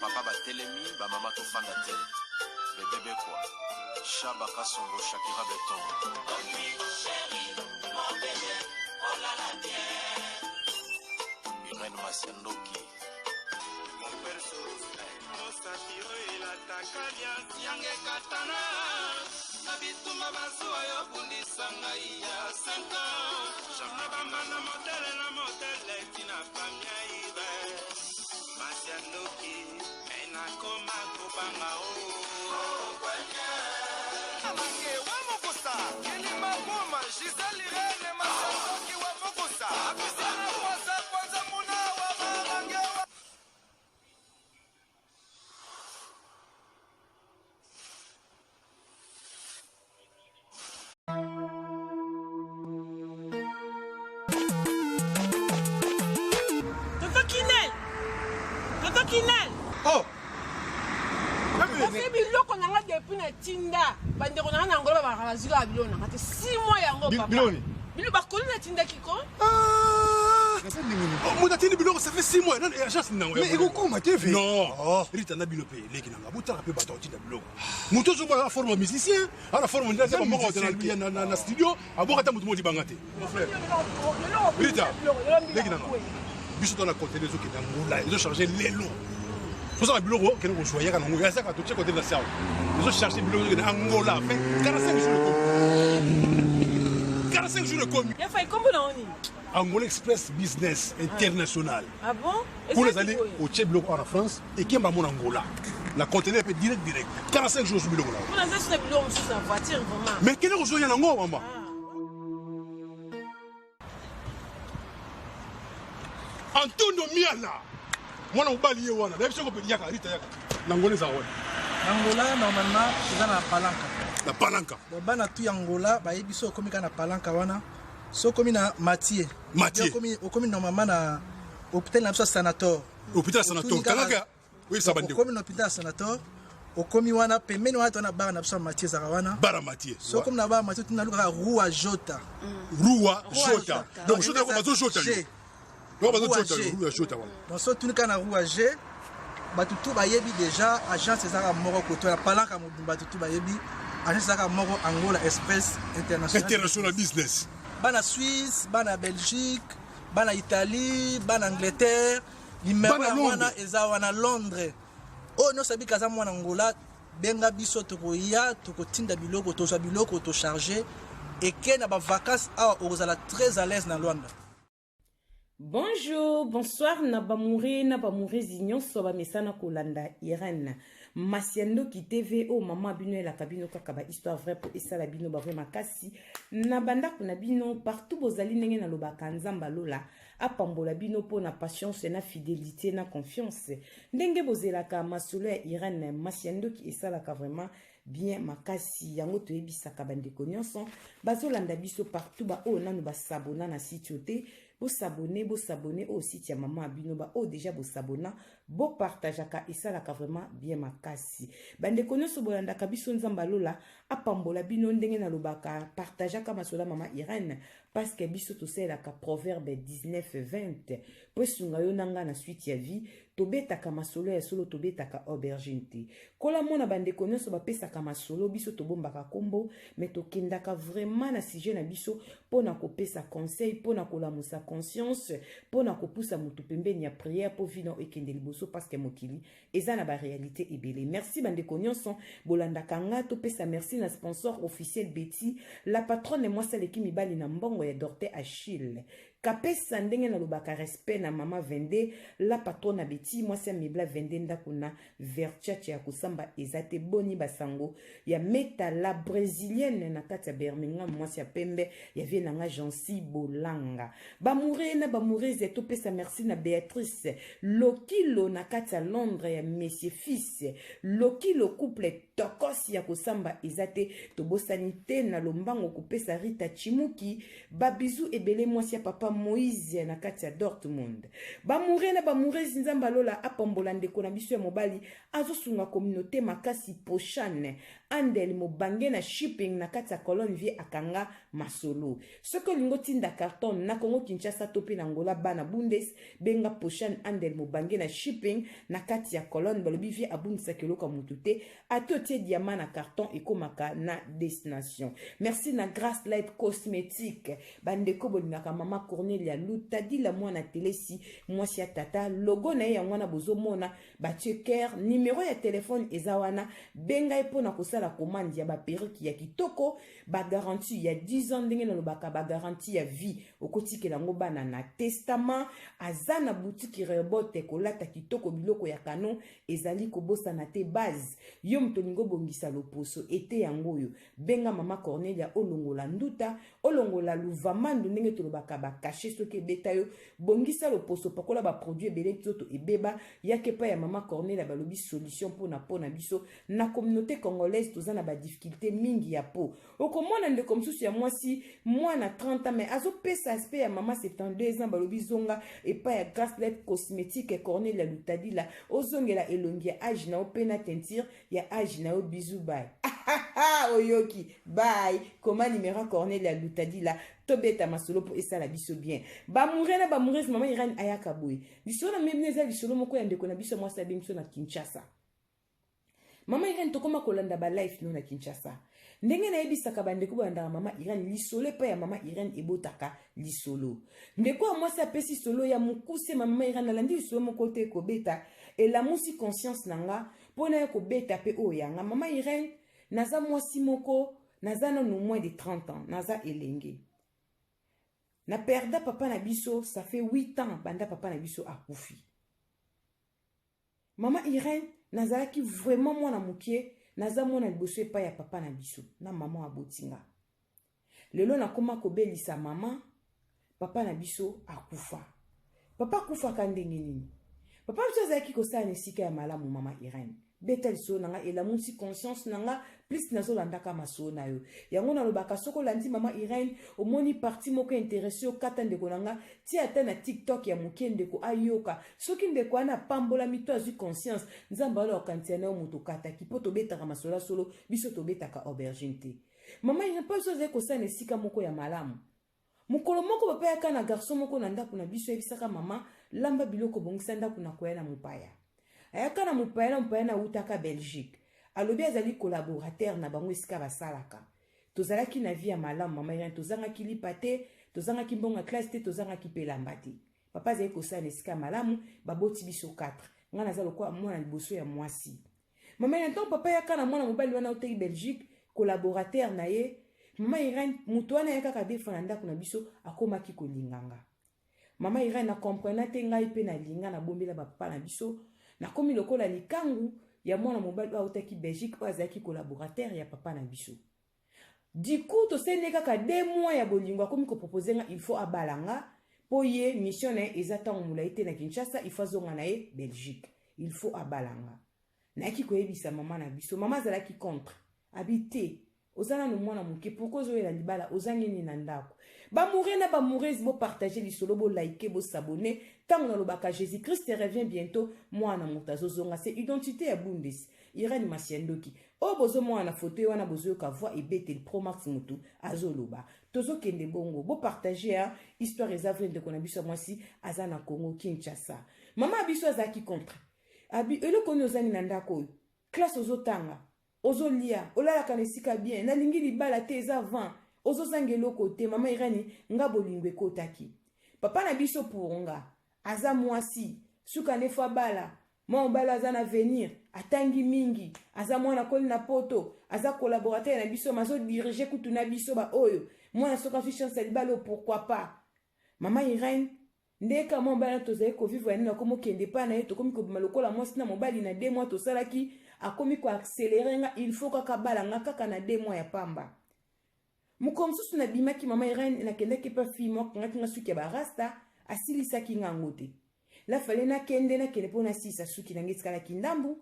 Ba papa batelemi, ba mama tofanda te. Bebe Bekwa, Shaba Kasongo, Shakira Beton. Irène Masiandoki. Mosapi oyo elataka liasi yanga ekatana na bitumba bazuwa yo bundisa ngai ya 5 ans na bambanda motele na motele tina famia ibe masi ya ndoki me nakoma kobanga o Mange wa mokosa kilima boma Gisèle Irène Masandoki wa mokosa Apisana kwasa kwanza muna wa marange wa Tonton Kinel! Tonton Kinel! Oh! Parce biloko na nga depuis na tinda bandeko na nga na Angola babaka bazwi kaka biloko na nga te 6 mois yango papa. Biloko nini? Biloko bakoli natindaki ko. Moto atindi biloko ça fait 6 mois nani agence nini yango Mais ekokoma te ve. Non. Oh. Rita na bino mpe leki na nga botala mpe bato akotinda biloko moto ozomona na forme ya musicien ana forme nde aza bamoko na studio abwaka ata moto moko libanga te mon frère Rita leki na nga biso to na conteneur ezokende angola ezocharge lelo tozala biloko okende kozwa yaka nango yazaka totie conteneur na sawa ezocharge biloko ezokende angola fin 45 jours ekomi 45 jours ekomi Ya fai kombo na yo nini? Angola Express Business International. Ah bon? Kuna ezali otie biloko awa na France ekemba mona Angola. Na conteneur pe direct direct. 45 jours biloko na. Kuna eza suna biloko mosusu na voiture vraiment. Mais kende kozwa ya nango mama. Antonio Miala. Mwana mobali ye wana. Nayebi soko yaka Rita yaka. Na Angola eza wana. Na Angola normalement eza na Palanca. Na Palanca. Donc bana tout ya Angola bayebi so okomi kaka na Palanca wana. So okomi na Mathieu. Mathieu. Okomi okomi normalement na hôpital na biso Sanator. Hôpital Sanator. Kangaka oyebisa bandeko. Okomi na hôpital Sanator. Okomi wana pembeni wana tona bar na biso ya Mathieu ezalaka wana. Bar ya Mathieu. So okomi na bar ya Mathieu tuna lukaka Rua Jota. Rua Jota. Donc Jota bazo Jota. Donc bazo Jota, Rua Jota wana. Donc so tuni kaka na Rua G bato tout bayebi déjà agence ezalaka moko koto ya palanka mobimba bato tout bayebi agence ezalaka moko Angola Express International. International Business. Bana Suisse, bana Belgique, bana Italie, bana Angleterre, numéro ya wana eza wana Londres. Oyo nyonso abika aza mwana Angola, benga biso tokoya tokotinda biloko tozwa biloko tocharge eke na ba vacances awa okozala très à l'aise na Luanda. Bonjour, bonsoir na bamoure na bamourezi nyonso bamesana kolanda Irène Masiandoki TV oyo mama bino elaka bino kaka ba histoire vraie po esala bino ba vrai makasi na bandako na bino partout bozali ndenge nalobaka Nzambe alola apambola bino mpo na patience na fidelité na confiance ndenge bozelaka masolo ya Irène Masiandoki esalaka vraiment bien makasi yango toyebisaka bandeko nyonso bazolanda biso partout baoyo nanu basabona na site oyo te bosabone bosabone oyo site ya mama ya bino baoyo deja bosabona bopartageaka esalaka vraiment bien makasi bandeko nyonso bolandaka biso nzambe alola apambola bino ndenge nalobaka partageaka masolo ya mama irene parce que biso tosalelaka proverbe 19 20 mpo esunga yo na ngai na suite ya vie tobetaka masolo ya solo tobetaka aubergine te kola mona bandeko nyonso bapesaka masolo biso tobombaka kombo me tokendaka vraiment na sujet na biso mpo na kopesa conseil mpo na kolamusa conscience mpo na kopusa motu pembeni ya prière mpo vie na ekende liboso parce que mokili eza na barealité ebele merci bandeko nyonso bolandaka nga topesa merci na sponsor officiel Betty la patronne mwasi aleki mibali na mbongo ya Dorte Achille kapesa ndenge nalobaka respect na mama 22 la patronne Betty mwasi ya mibla 22 ndako na vertiache ya kosamba eza te boni basango ya meta la brésilienne na kati ya Birmingham mwasi ya pembe ya vie na nga Jancy Bolanga bamoure na bamourese topesa merci na Béatrice Lokilo na kati ya Londres ya Monsieur Fils Lokilo couple. tokos ya kosamba eza te. Tobosani te na lombango kopesa Rita Chimuki ba bisous ebele, mwasi ya papa Moïse na kati ya Dortmund. Bamoure na bamoureuses, Nzambe alola apambola ndeko na biso ya mobali azosunga communauté makasi, Pochane Andel mobange na shipping na kati ya Colonne Vie akanga masolo. Soki olingi otinda carton na Congo Kinshasa to mpe na Angola, bana Bundes, benga Pochane Andel mobange na shipping na kati ya Colonne. Balobi vie abungisaka eloko ya motu te, ata otie diamant na carton ekomaka na destination. Merci na Grace Light Cosmétique, bandeko bolingaka mama Cornelia Lutadila, mwana telesi, mwasi ya tata. Logo na ye yango wana bozomona batie cœur, numero ya telefone eza wana, benga ye mpona kosala commande ya baperruque ya kitoko, bagarantie ya 10 ans. Ndenge nalobaka, bagarantie ya vie, okotikela yango bana na testament. Aza na boutique Rebote, kolata kitoko, biloko ya canon ezali. Kobosana te base yo moto olingi obongisa loposo ete yango oyo, benga mama Cornelia, olongola nduta, olongola luvamandu, ndenge tolobaka bakashe. Soki ebeta yo, bongisa loposo, pakola baproduit ebele, nzoto ebeba, yaka epai ya mama Cornelia. Balobi solution mpona biso na communauté congolaise, toza na badifficulté mingi ya po okomona ndeko mosusu ya mwasi, mwana 30 ans, mais azopesa aspect ya mama 72 ans. Balobi zonga epai ya Gracelet Cosmétique, Cornelia Lutadila, ozongela elongi ya age na yo mpe na teinture ya age na yo. Bisous, bye. Oyoki, bye. Koma numero Cornelia Lutadila, tobeta masolo mpo esala biso bien. Bamoure na bamoureuse, mama Irane ayaka boye. Lisolo na mebino eza lisolo moko ya ndeko na biso mwasi abengi biso na Kinshasa. Mama Irene, tokóma kolanda balive no na Kinshasa. Ndenge nayebisaka bandeko bolandaka mama Irene, lisolo epai ya mama Irene ebotaka lisolo. Ndeko ya mwasi apesi solo ya mokuse. Mama Irene, alandi lisolo moko te kobeta, elamusi conscience na nga mpo na ye kobeta mpe oyo yanga. Mama Irene, naza mwasi moko, naza nanu moins de 30 ans, naza elenge. Na perda papa na biso, ça fait 8 ans banda papa na biso akufi. Mama Irene, nazalaki vraiment mwana moke, naza mwana liboso epai ya papa na biso na mama abotinga. Lelo nakóma kobelisa mama. Papa na biso akufa. Papa akufaka ndenge nini? Papa biso azalaki kosala na esika ya malamu. Mama Irene, beta lisolo na nga, elamusi conscience na nga plus nazolandaka masolo na yo. Yango nalobaka, soki olandi mama Irene, omoni parti moko intéressé, okata ndeko na nga, tia ata na TikTok ya moke, ndeko ayoka. Soki ndeko wana apambolami to azwi conscience, Nzambe aloka kokanisa na yo moto okataki, mpo tobetaka masolo ya solo, biso tobetaka aubergine te. Mama Irene, mpo biso azali kosala na esika moko ya malamu. Mokolo moko papa yaka na garçon moko na ndako na biso. Ayebisaka mama: "Lamba biloko, bongisa ndako, na koya na mopaya." Ayaka na mopaya, na mopaya na awutaka Belgique. Alobi azali collaborateur na bango esika basalaka. Tozalaki na vie ya malamu, mama Irene. Tozangaki lipa te, tozangaki mbongo ya classe te, tozangaki mpe elamba te. Papa azali kosala na esika ya malamu. Baboti biso 4, ngai naza lokola mwana liboso ya mwasi. Mama Irene, ntango papa yaka na mwana mobali wana autaki Belgique, collaborateur na ye, mama Irene, moto wana ye kaka defa na ndako na biso, akomaki kolinganga. Mama Irene, na comprena te, ngai mpe nalinga, nabombela bapapa na biso. Nakomi lokola likangu ya mwana mobali oyo autaki Belgique, oyo azalaki collaborateur ya papa na biso. Du coup tosali kaka 2 mois ya bolingo, akomi kopropose nga, il faut abala nga, mpo ye mission na ye eza ntango molai te na Kinshasa, il faut azonga na ye Belgique, il faut abala nga. Nayaki koyebisa mama na biso. Mama azalaki contre, abi te, oza nanu mwana moke, pourquoi ozoyela libala, ozangi nini na ndako? Bamoure na bamoureuse, bopartage lisolo, bolike, bosabone. Ntango nalobaka Jésus Christ revient bientôt, mwana moto azozonga. C'est identité ya Bundes, Irene Masiandoki oyo bozomona na foto ye wana, bozoyoka voix ebeteli Promax, motu azoloba. Tozokende bongo, bopartage ya histoire eza vrai. Ndeko na biso ya mwasi aza na Congo Kinshasa. Mama ya biso azalaki contre, abi eloko nini ozangi na ndako oyo, classe ozotanga, ozolia, olalaka na esika bien, nalingi libala te, eza vent, ozozanga eloko te. Mama Irene, nga bolingo ekotaki papa na biso pour nga aza mwasi suka nde fo abala mwa mobali aza na avenir, atangi mingi, aza mwana koli na poto, aza collaborateur na biso, azodirige kutu na biso baoyo. Mwana soki azwi chance ya libala oyo, pourquoi pas? Mama Irene, ndeka mwa mobali tozali kovivre ya nini, akomi okende epai na ye, tokomi kobima lokola mwasi na mobali. Na 2 mois tosalaki, akomi koaccélère nga, il faut kaka bala nga kaka na 2 mois ya pamba. Mokolo mosusu nabimaki, mama Irene, nakendaki epa fille moko, akangaki nga suki ya barasta, asilisaki nga yango te. Lafale nakende mpo nasilisa suki na ngai, etikalaki ndambu.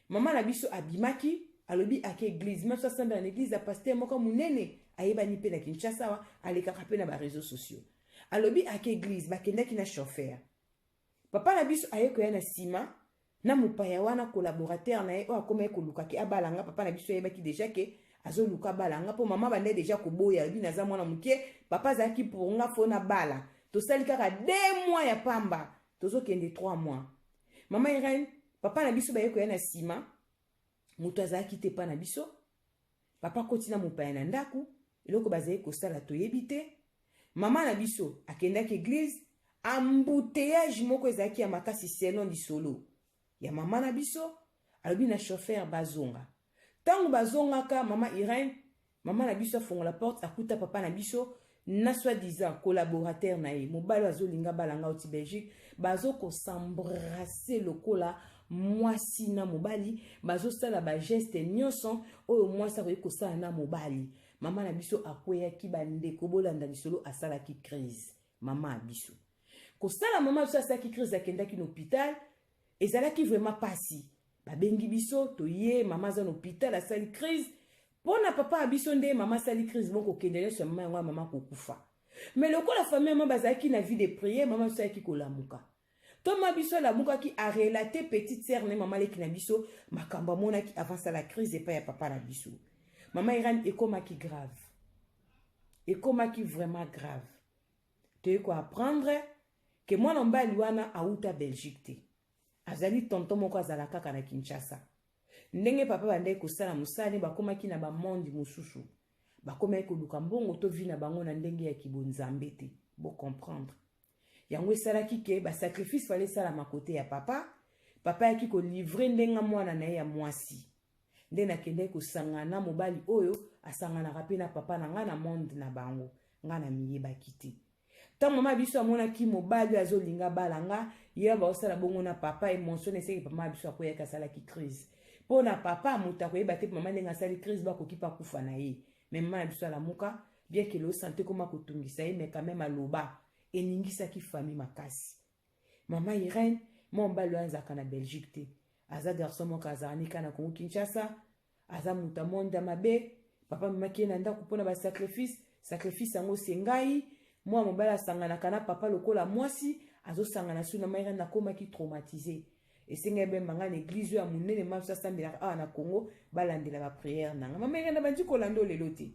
Mama na biso abimaki. Alobi ake eglise, meme so asambela na eglise ya pasteur moko monene ayebani mpe na Kinshasa awa, alekaka mpe na ba réseaux sociaux. Alobi ake eglise, bakendaki na chauffeur. Papa na biso aye koya na nsima na mopaya wana collaborateur na ye oyo akomaki koluka ke abala nga. Papa na biso ayebaki deja ke azoluka abala nga mpo mama banda deja koboya, alobi naza mwana moke, papa azalaki pour nga fo nabala. Tosali kaka 2 mois ya pamba, tozokende 3 mois. Mama Irene, papa na biso baye koya na nsima, moto azalaki te epa na biso. Papa akoti na mopaya na ndako, eloko bazali kosala toyebi te. Mama na biso akendaki eglise, embouteillage moko ezalaki ya makasi selon lisolo ya mama na biso. Alobi na chauffeur bazonga. Ntango bazongaka, mama Irene, mama na biso afongola porte, akuta papa na biso na soi-disant collaborateur na ye, mobali azolinga balanga oti Belgique, bazokosembrase lokola mwasi na mobali, bazosala bageste nyonso oyo mwasi akoki kosala na mobali. Mama na biso akweyaki, bandeko bolanda lisolo, asalaki crise. Mama ya biso kosala, mama biso asalaki crise, akendaki na hôpital, ezalaki vraiment pasi. Babengi biso, toye, mama aza na hôpital, asali crise mpo na papa ya biso. Nde mama asali crise moko, kokende nyonso ya mama yango ya mama kokufa. Mais lokola famille mama bazalaki na vie de prière, mama biso ayaki kolamuka. To ma biso alamukaki, arelate petite sœur ne mama leki na biso makambo amonaki avant sala crise epai ya papa na biso. Mama Irene, ekomaki grave, ekomaki vraiment grave. Toyei koapprendre ke mwana mobali wana auta Belgique te, azali tonton moko azala kaka na Kinshasa. Ndenge papa bandaki kosala mosala, bakomaki na bamonde mosusu, bakomaki koluka mbongo to vie na bango na ndenge ya kibonzambe te. Bocomprendre yango esalaki ke basacrifice fale esalama kote ya papa. Papa ayaki kolivre ndenge mwana na ye ya mwasi. Nde nakendaki kosangana na mobali oyo asanganaka mpe na papa na ngai na monde na bango. Ngai na miyebaki te. Ntango mama biso amonaki mobali oyo azolinga bala nga, ye baosala bongo na papa, émotion eseki papa biso akweyaki, asalaki crise mpo na papa. Moto akoyeba te mama ndenge asali crise, bakoki mpe akufa na ye. Mais mama na biso alamuka, bien ke lo santé koma kotungisa ye, mais quand même aloba, eningisaki famille makasi. Mama Irene, mwa mobali oyo azalaka na Belgique te, aza garçon moko azalaka nika na Kongo Kinshasa, aza moto ya monde ya mabe. Papa amemaki ye na ndako mpona basacrifice. Sacrifice yango se ngai, mwa mobali asanganaka na papa lokola mwasi azosangana su na mama Irene. Nakomaki traumatisé, esengeli bemba ngai na eglise oyo ya monene mama biso asambelaka awa na Congo, balandela baprière na ngai. Mama Irene, bandi kolanda oyo lelo te,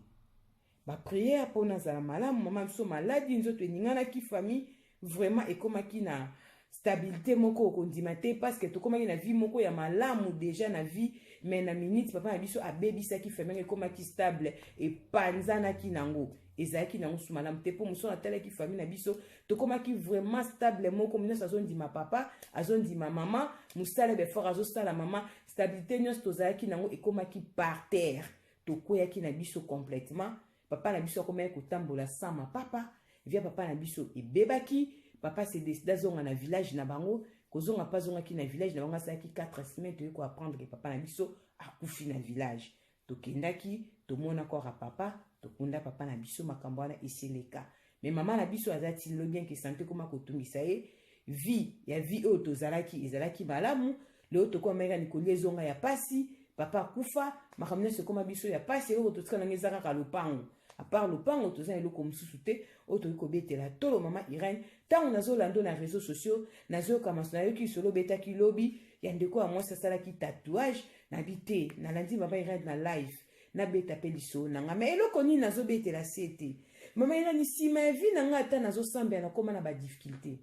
baprière mpo nazala malamu. Mama biso maladi, nzoto eninganaki, famille vraiment ekomaki na stabilité moko okondima te, parce que tokomaki na vie moko ya malamu déjà na vie. Mais na minute papa na biso abebisaki famille, ekomaki stable, epanzanaki nango, ezalaki nango su malamu te. Mpo mosu natalaki famille na biso, tokomaki vraiment stable moko, nyonso azondima papa, azondima mama, mosala befort azosala mama, stabilité nyonso tozalaki nango ekomaki par terre, tokweyaki na biso complètement. Papa na biso akomaki kotambola sans mapapa, via papa na biso ebebaki. Papa se décide azonga na village na bango. Kozonga mpe azongaki na village na bango, asalaki 4 semaines, toyei koapprendre ke papa na biso akufi na village. Tokendaki, tomona corps ya papa, tokunda papa na biso. Makambo wana eseleka, mais mama na biso aza ti lelo, bien ke santé koma kotungisa ye. Vie ya vie oyo tozalaki ezalaki malamu, lelo tokoma meka kolia ezonga ya pasi. Papa akufa, makambo nyonso ekoma biso ya pasi. Eloko totika nango eza kaka lopango. À part lopango, toza na eloko mosusu te oyo tokoki kobetela tolo. Mama Irene, ntango nazolanda na réseaux sociaux, nazoyoka maso, nayoki lisolo obetaki lobi ya ndeko ya mwasi asalaki tatouage. Nabi te, nalandi mama Irene na live, nabeta mpe lisolo na nga. Mais eloko nini nazobetela se te, mama Irene, nsima ya vie na nga, ata nazosambela, nakóma na badifficulté.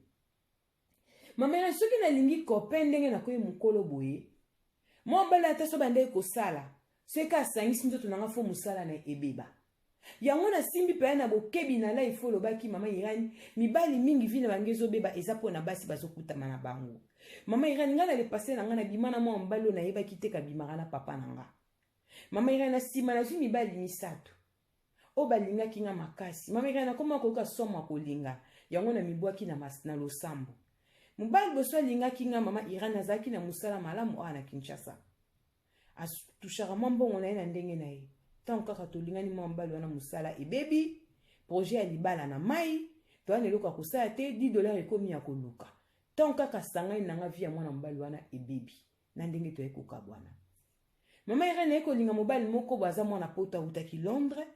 Mama Irene, soki nalingi copain, ndenge nakoyi mokolo boye, mwa mobali ata so bandeki kosala, soki asangisi nzoto na nga, fo mosala na ebeba. Yango nasimbi mpenza na bokebi na live olobaki. Mama Irene, mibali mingi vie na bango ezobeba eza mpo na basi bazokutama na bango. Mama Irene, ngai na le passé na ngai, nabima na mwa mobali oyo nayebaki te kabimaka na papa na nga. Mama Irene, na nsima nazwi mibali misato oyo balingaki nga makasi. Mama Irene, nakoma koyoka somo ya kolinga yango, na mibwaki na losambo. Mobali boso alingaki nga, mama Irene, azalaki na mosala malamu awa na Kinshasa, atushaka mwa mbongo na ye na ndenge na ye. Ntango kaka tolingani, mwa mobali wana mosala ebebi, projet ya libala na mai, toya na eloko ya kosala te, 10 $ ekomi ya koluka. Ntango kaka asangani na nga, vie ya mwana mobali wana ebebi na ndenge toyai kokabwana. Mama Irene aye kolinga mobali moko bo aza mwana poto awutaki Londres.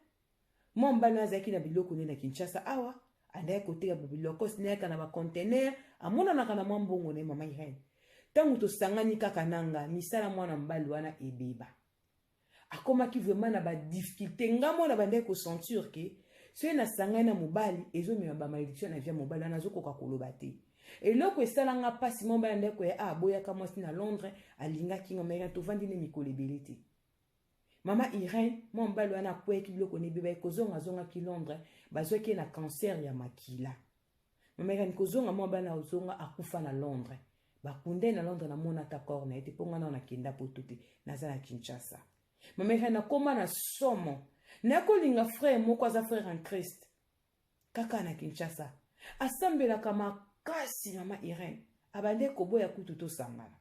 Mwa mobali wana azalaki na biloko nde na Kinshasa awa, andaki koteka ba bilokos nayaka na ba container, amonanaka na mwa mbongo na ye mama Irene. Ntango tosangani kaka na nga, misala mwana mobali wana ebeba. Akomaki vraiment na ba difficulté. Nga mwana bandaki ko sentir ke soki nasangani na mobali ezomema ba malediction na vie ya mobali wana, azokoka koloba te. Eloko esala nga mpasi, mwa mobali andaki koya ah, aboyaka mwasi na Londres, alingaki nga mais tovandi nde mikolo ebele te. Mama Irène, mwa mobali wana akweyaki biloko na ebeba, ekozonga azongaki Londres, bazwaki ye na cancer ya makila. Mama Irène kozonga mwa mobali azonga akufa na Londres. Bakunda ye na Londres, namona ata corps na ye te mpo nga nao nakenda poto te, naza na Kinshasa. Mama Irène akoma na somo. Nakolinga frère moko aza frère en Christ kaka na Kinshasa. Asambelaka makasi mama Irène. Abande koboya kutu tosangana.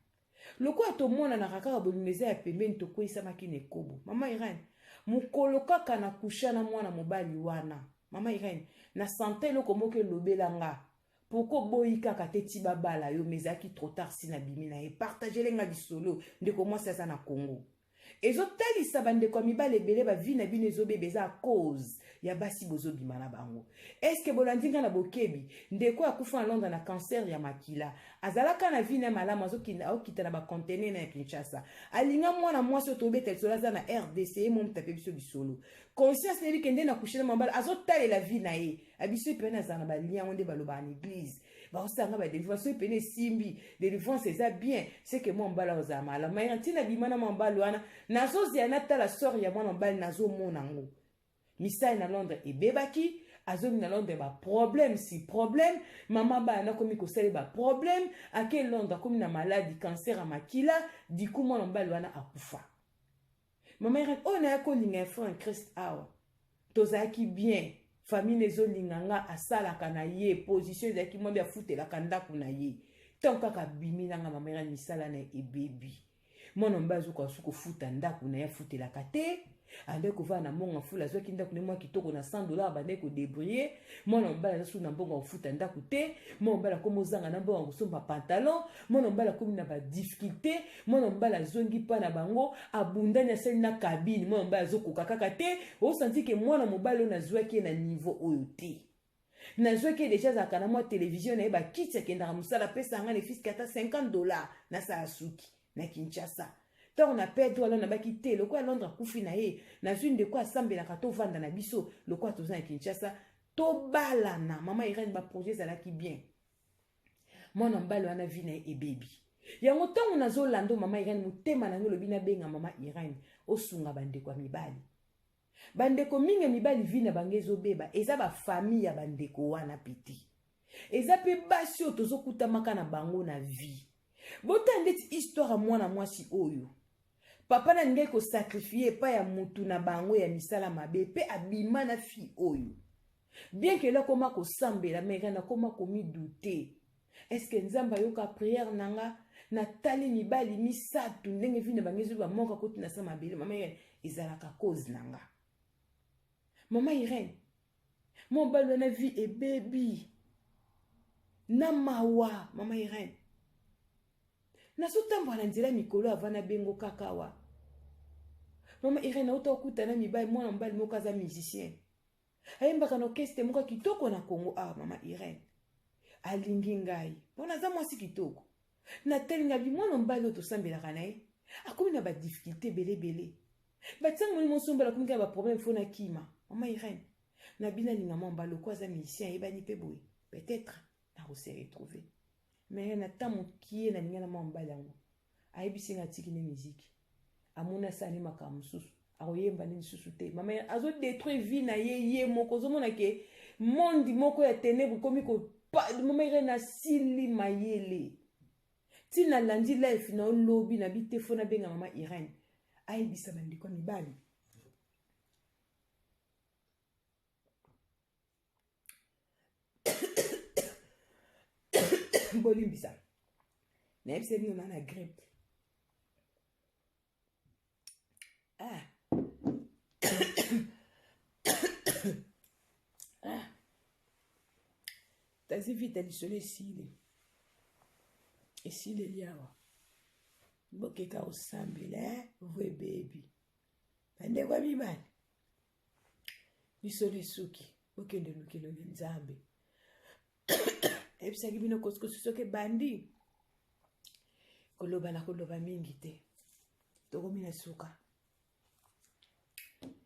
Lokola tomonanaka kaka bolingo eza ya pembeni tokweyisamaki na ekobo. Mama Irène, mokolo kaka na kusha na mwana mobali wana. Mama Irène, na sante eloko moko elobela nga. Pourquoi oboyi kaka te ti babala yo mais ezalaki trop tard si nabimi na ye. Partagele nga lisolo ndeko mwasi aza na Congo. Ezotalisa bandeko ya mibali ebele ba vie na bino ezobeba eza à cause ya basi bozobima na bango. Est-ce que bolandi nga na bokebi? Ndeko akufa na Londres na cancer ya makila. Azalaka na vie na malamu azokita akokita na ba conteneur na ya Kinshasa. Alinga mwana mwasi oyo tobeta lisolo aza na RDC ye momuta pe biso lisolo. Conscience na ye kende na coucher na mobali azotalela vie na ye. Abiso pe na zana ba lien ngo nde baloba na église. Baosanga ba délivrance soki pene esimbi délivrance eza bien c'est que mwa mobali ozala malamu. Mais ntina bima na mwa mobali wana nazozela natala sort ya mwana mobali nazomona ngo. Misali na Londres ebebaki, azongi na Londres ba problème si problème, mama bana nakomi kosala ba problème, ake Londres akomi na maladi cancer ya makila, du coup mwana mobali wana akufa. Mama Irène, oyo naya kolinga ya frère en Christ awa, tozalaki bien, famille ezolinga nga, asalaka na ye, position ezalaki mwambi afutelaka ndako na ye. Tant kaka abimi na nga mama Irène, misala na ye ebebi. Mwana mobali azokoka su kofuta ndako na ye afutelaka te, andaki kovanda na mbongo afula, azwaki ndako na ye mwa kitoko na 100 dollars, abandaki kodébrouiller. Mwana mobali aza su na mbongo ya kofuta ndako te, mwana mobali akomi ozanga na mbongo ya kosomba pantalon, mwana mobali akomi na ba difficulté, mwana mobali azongi mpa na bango, abundani asali na cabine, mwana mobali azokoka kaka te. Osanti ke mwana mobali oyo nazwaki ye na niveau oyo te. Nazwaki ye deja azalaka na mwa television na ye, bakiti akendaka mosala, apesa nga ne fiske ata 50 dollars nasala suki na Kinshasa. Ntango na Pedro alo nabaki te, lokola Londres akufi na ye, nazwi ndeko asambelaka tovanda na biso, lokola toza na Kinshasa, tobalana. Mama Irène, ba projet ezalaki bien. Mwana mobali wana vie na ye ebebi. Yango ntango nazolanda mama Irène, motema na ngai elobi nabenga mama Irène, osunga bandeko ya mibali. Bandeko mingi ya mibali vie na bango ezobeba, eza ba famille ya bandeko wana pe te. Eza pe basi oyo tozokutamaka na bango na vie. Botala ndeti histoire ya mwana mwasi oyo. Papa na alingaki kosakrifie epai ya mutu na bango ya misala mabe pe abima na fille oyo. Bien que akoma kosambela, mais Irène akoma komidouter. Est-ce que Nzambe ayoka prière na nga? Natali mibali misato ndenge vie na bango ezoba moko akoti na sa mabele. Mama Irène, ezalaka cause na nga. Mama Irène, mobali wana vie ebebi na mawa. Mama Irène, nazotambola na nzela mikolo avant nabengo kaka awa. Mama Irène, auta okutana mibali, mwana mobali moko aza musicien, ayembaka na orchestre moko kitoko na Congo awa. Mama Irène alingi ngai mpona aza mwasi kitoko. Natali ngai mwana mobali oyo tosambelaka na ye akomi na badifficulté ebele ebele, batiango moni mosombala akomi kaka baproblème fo nakima. Mama Irène, na bino alinga mwa mobali oko aza musicien ayebani mpe boye, peut-être nakose retrouver. Mais na ta mokie nalinga na mwa mobali yango, ayebisi nga atiki nde miziki, amoni asala nde makambo mosusu, akoyemba nde lisusu te. Mama azodétruire vie na ye ye moko, ozomona ke monde moko ya ténèbre ekomi ko. Mama Irène, asili mayele ntina nalandi life na olobi na bi te fo nabenga mama Irène ayebisa bandeko ya mibali. Bolimbisa, nayebisa bino na na grippe. Ah. Ah. Tazi vita lisolo esili esileli awa. Bokeka kosambela eh? Vwe bebi. Bandeko ya mibali, biso lisuki bokende lukelo na Nzambe. Nayebisaki bino kosikosi soki ebandi koloba na koloba mingi te, tokomi na suka.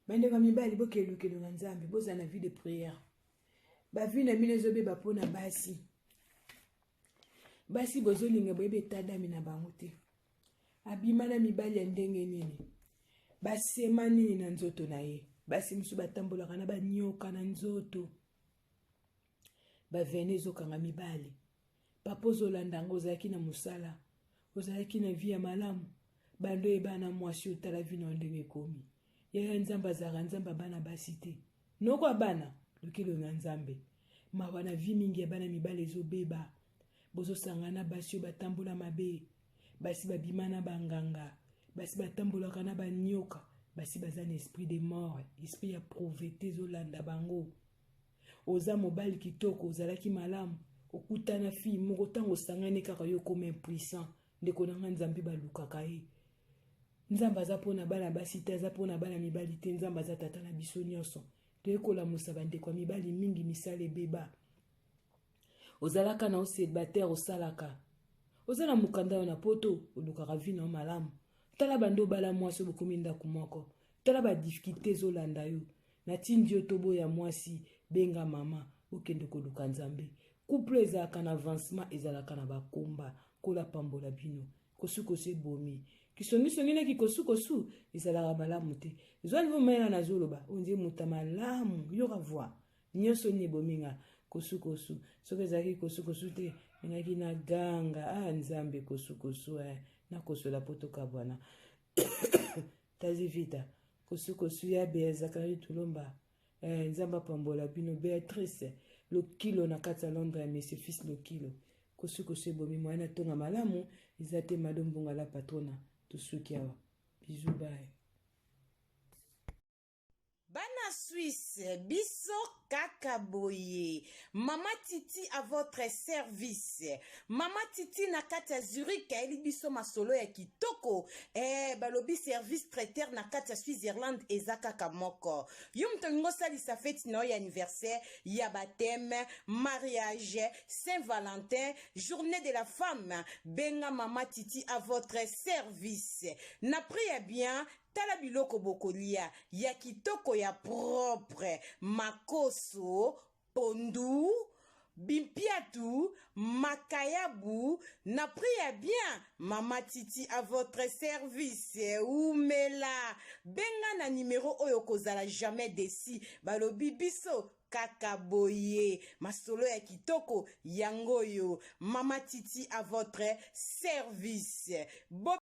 Bandeko ya mibali, bokelukelo na Nzambe, bozala na vie de prière. Bavi na bino ezobeba mpo na basi. Basi bozolinga boyebi etadami na bango te. Abima na mibali ya ndenge nini? Basema nini na nzoto na ye? Basi mosusu batambolaka na banyoka na nzoto. Bavene ezokanga mibali. Papa ozolanda yango, ozalaki na mosala, ozalaki na vie ya malamu, bando oyeba na mwasi otala vi na yo ndenge ekomi. Yaya, Nzambe azalaka Nzambe ya bana basi te. Noko ya bana, lukelo na Nzambe. Mawa na vie mingi ya bana mibali ezobeba. Bozosangana na basi oyo batambola mabe. Basi babima na banganga, basi batambolaka na banyoka, basi baza na esprit de mort, esprit ya pauvreté ezolanda bango. Oza mobali kitoko, ozalaki malamu, okutana fille moko, ntango osangani kaka yo okoma impuissant. Ndeko na nga, Nzambe balukaka ye. Nzambe aza mpona bana basi te, aza mpona bana mibali te. Nzambe aza tata na biso nyonso. Toye kolamusa bandeko ya mibali mingi, misala ebeba. Ozalaka na célibataire, osalaka, oza na mokanda yo na poto, olukaka vie na yo malamu. Tala bando obala mwasi oyo bokomi ndako moko, tala badifficulté ezolanda yo. Natindi yo toboya mwasi, benga mama, okende koluka Nzambe. Couple ezalaka na avancement, ezalaka na bakomba. Kola pambola bino. Kosukosu ebomi kisongisongi na kikosukosu ezalaka malamu te. Zwa nivo mayela nazoloba oyo nde moto malamu yoka voi nyonso nini ebomi nga kosukosu. Soki ezalaki kosukosu te, ningaki na ganga a Nzambe kosukosu eh, nakosola po tokabwana. Tazi vita kosukosu ya Bea Zakari Tulomba eh, Nzambe apambola bino. Beatrice Lokilo na kati ya Londres ya Monsieur Fils Lokilo. Kosukosu ebomi moya na tonga malamu eza te. Mado Mbonga la patrona, tosuki awa. Bisous, bye. Bana Suisse, biso kaka boye. Mama Titi à votre service. Mama Titi na kati ya Zurich ayeli biso masolo ya kitoko. Balobi service traiteur na kati ya Switzerland eza kaka moko. Yo moto olingi osalisa feti na yo ya anniversaire, ya baptême, mariage, Saint-Valentin, journée de la femme, benga Mama Titi à votre service. Na prix ya bien, tala biloko bokolia ya kitoko ya propre: makoso, pondu, bimpiatu, makayabu na prix ya bien. Mama Titi à votre service. Umela, benga na numero oyo, kozala jamais déçu. Balobi biso kaka boye, masolo ya kitoko yango oyo. Mama Titi à votre service. Bo